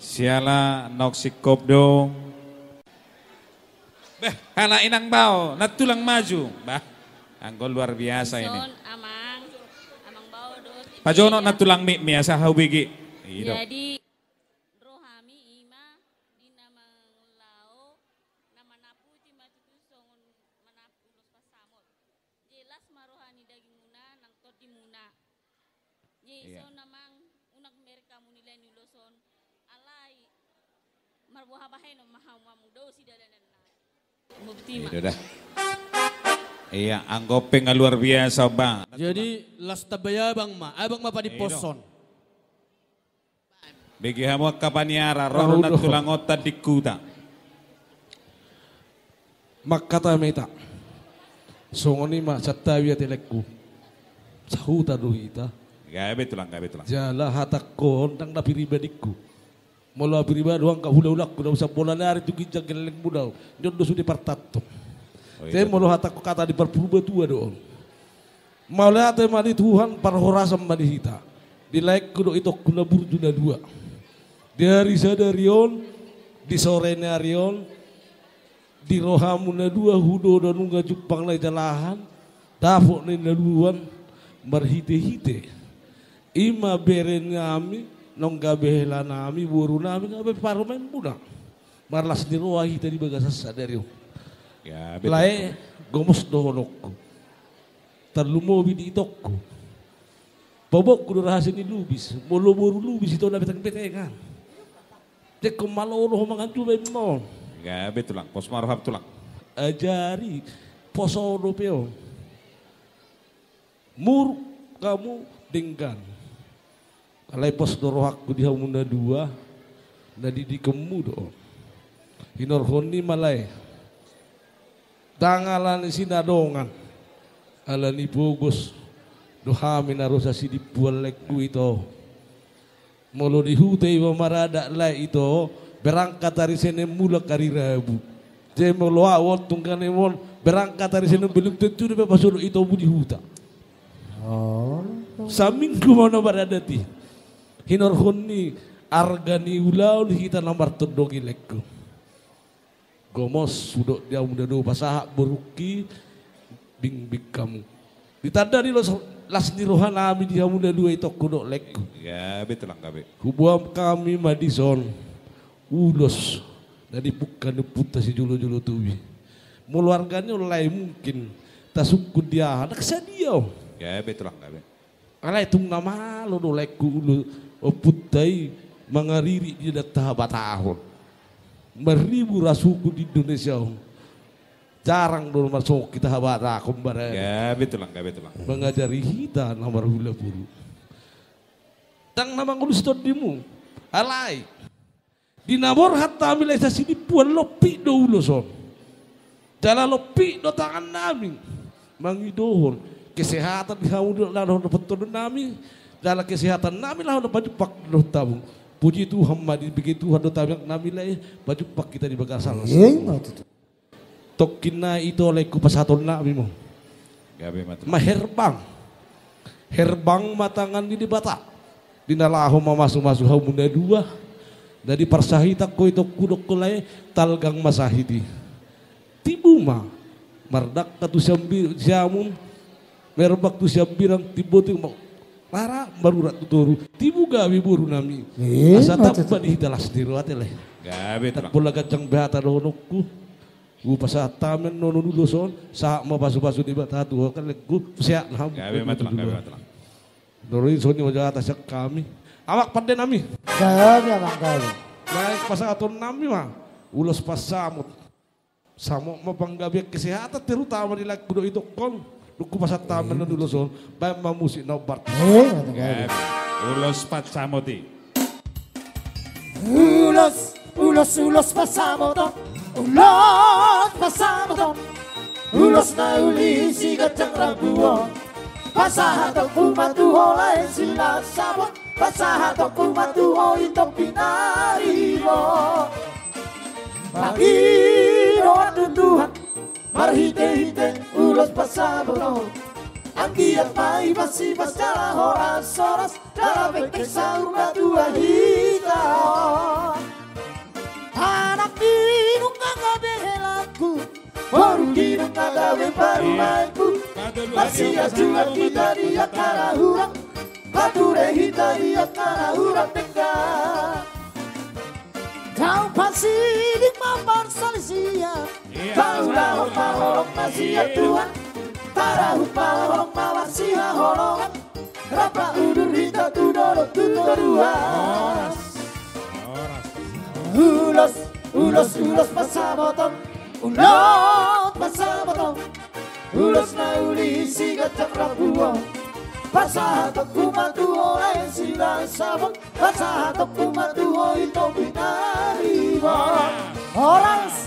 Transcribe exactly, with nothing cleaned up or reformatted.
Siala nong singkop do. Beh, halak inang bao, nantulang maju. Bah, anggo luar biasa ini. Son, amang, amang bao do. Pajonok nantulang mik mi asa hau bege. Ido. Jadi, rohami ima di na mangulao, na manaputi ma tutu songon manapu ulos pansamot. Jelas ma roha ni dagingmuna nang tondimuna. Jadi, iya, son amang, unang merek hamu nilai ni ulos on. Alai marboha bahenon ma hamu, amang, do sidalanan nai. Bukti ma. Ido da. Iya, anggo pe nga luar biasa, Bang. Jadi, las tamba i abang ma, abang ma padiposon. Ido. Bege hamu angka paniara, ro do nantulang on tandingkuta. Mangkatai ma hita. Songon i ma santabi ate laengku. Sahuta do hita. Gabe tulang, gabe tulang. Jala hatangku on ndang na pribadingku. Molo pribadi do angka hulahulangku, na usa bola nari tu ginjang gelengmu do. Nion do sude partantu. Oh, iya. Te molo hatangku hata ni parpurbatua do on. Mauliate ma di Tuhan, parhorasan ma di hita. Di laengku dohot itongku na burju na dua. Di ari sadari on, di sore ni ari on, di rohamu na dua hudodo nunga jumpang na nijalahan, dapot ni na dua marhitehite. Ima bere nami, nongga behelanami, boru nami, gabe parumaenmuna. Marlas ni roha hita di bagasan sadari on. Ya, betul. Lae, gomos dohononku. Tarlumobi di itongku. Paboaonku do rahasia ni lubis. Molo boru lubis ito na beteng-betengan. Jekko malo do ho mangan jube mo. Ya, betul tulang. Pos ma roham tulang. Ajari. Poso dope on. Muruk hamu denggan. Alai pos do rohangku di hamu na dua, na didikonmu do. Hinorhon ni ma lae. Ndang ala ni sinadongan. Ala ni pogos. Do hami na ro sasidimpuan laengku ito. Molo di huta iba maradat lae ito, berangkat ari Senen mulak ari Rabu. Jadi molo au on tungganemu on, berangkat ari Senen belum tentu dope pasolok itomu di huta. Oh. Saminggu ma na maradat i. Hinorhon ni arga ni ulaon hita na martondong i laengku. Gomos, hudok di hamu na dua pasahat borungki, bingbing hamu. Ditanda ni los, las ni roha nami di hamu na dua itongku dohot laengku. Gabe tulang gabe. Huboan hami ma dison ulos na dipungka ni ompunta sijolo-jolo tobi. Molo arga ni on lae mungkin tasungkun di aha, ndang sadia on. Gabe tulang gabe. Alai tung na malo do laengku ulos ompunta i mangaririk di adat habatahon. Marribu ra suku di Indonesia on. Jarang do na songon hita habatahon barani. Gabe tulang, gabe tulang. Mangajari hita na marhula boru. Ndang na mangulus tondimu. Alai. Di na borhat hami lae sasidimpuan lompit do ulos on. Jala lompit do tangan nami. Mangidohon. Kesehatan di hamu do laho na pantolon nami. Jala kesehatan nami laho na pajumpang dohot hamu. Puji Tuhan ma dibege Tuhan do tangan nami lae. Pajumpang hita di bagasan. Tongkin na ito laengku pasahaton nami ma. Gabe ma tulang. Ma herbang. Herbang ma tangan ni Debata. Di na laho mamasu-masu hamu na dua. Na diparsahitan ho itongku dohot ho lae talgang ma sahit i. Tibu ma. Mardangka tu siambi-, siamun. Merbak tu siambirang, timbo tu ma-, rara marurat tu toru. Tibu gabe boru nami. Asa tamba di hita las ni roha ate lae. Gabe tulang. Ndang pola ganjang be hata dohononku. Hupasahat hami annon ulos on, sahat ma pasu-pasu ni Debata tu ho laengku, sehat na hamu. Gabe ma tulang, gabe ma tulang. Dori songon i ma jatahon sian hami. Amang pande nami. Gabe amang gabe. Naeng pasahaton nami ma ulos pansamot. Samot ma panggabean kesehatan terutama di laengku dohot itongku on. Dung hupasahat hami annon ulos on, baen ma musik na ombar. Eh, mantap. Gabe. Ulos pansamot i. Ulos, ulos, ulos pansamoton. Ulos pansamoton. Ulos na uli si ganjang rambu on. Pasahatonku ma tu ho lae silas Samot. Pasahatonku ma tu ho itong pinaribot. Mangido tu Tuhan. Marhite-hite ulos pansamot on. Anggiat ma i masimas jala horas-horas. Jala pengke saur matua hita on. Parumaenku, marsiajuan hita di angka na hurang, pature hita di angka na hurang denggan. Dao pasiding ma parsalisian, paulahon ma holong na sian Tuhan, tarahum ma holong na marsihaholongan, rap ma udur hita tu dolok tu toruan. Ulos, ulos, ulos pansamotan, ulos pansamotan, ulos na uli si ganjang rambu on. Pasahatonku ma tu ho lae Silahisabon, pasahatonku ma tu ho i Topi Naribon. Horas.